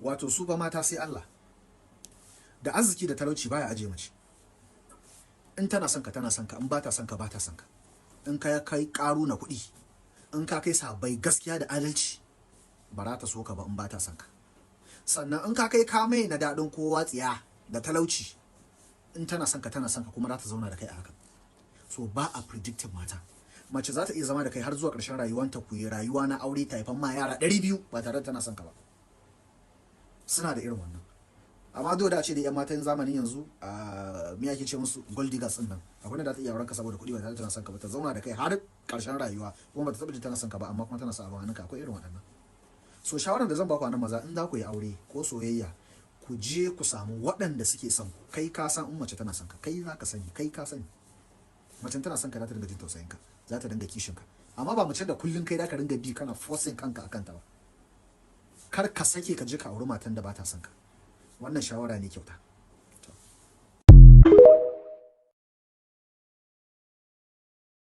Wato su ba mata sai Allah. Da arziki da talauci baya aje mace. In tana son ka, tana son ka. In ba ta son ka, ba ta son ka. In ka kai karu na kuɗi, in ka kai sabai gaskiya da adalci, ba za ta so ka ba in ba ta son ka. Sannan in ka kai kamai na daɗin kowa tsiya da talauci, in tana son ka, tana son ka, kuma za ta zauna da kai a haka. So ba a predicting mata. Mace za ta iya zama da kai har zuwa ƙarshen rayuwanta, ku yi rayuwa na aure, ta haifan ma yara 200 ba tare da tana son ka ba. Suna da irin wannan. Amma dole da ce da yan matan zamanin yanzu, a me ake ce musu, gold diggers din nan, akwai da ta iya auren ka saboda kuɗi ba tare da tana son ka ba, ta zauna da kai har ƙarshen rayuwa kuma ba ta taɓa jin tana son ka ba, amma kuma tana son abin hannunka. Akwai irin waɗannan. So shawaran da zan baku a nan, maza, in za ku yi aure ko soyayya, ku je ku samu waɗanda suke son ku. Kai ka san in mace tana son ka, kai za ka sani, kai ka sani. Mace tana son ka, za ta dinga jin tausayin ka, za ta dinga kishin ka, amma ba mace da kullun kai da ka dinga bi kana forcing kanka akan ta ba. Kar ka sake ka je ka auri matan da ba ta son ka. Wannan shawara ne kyauta.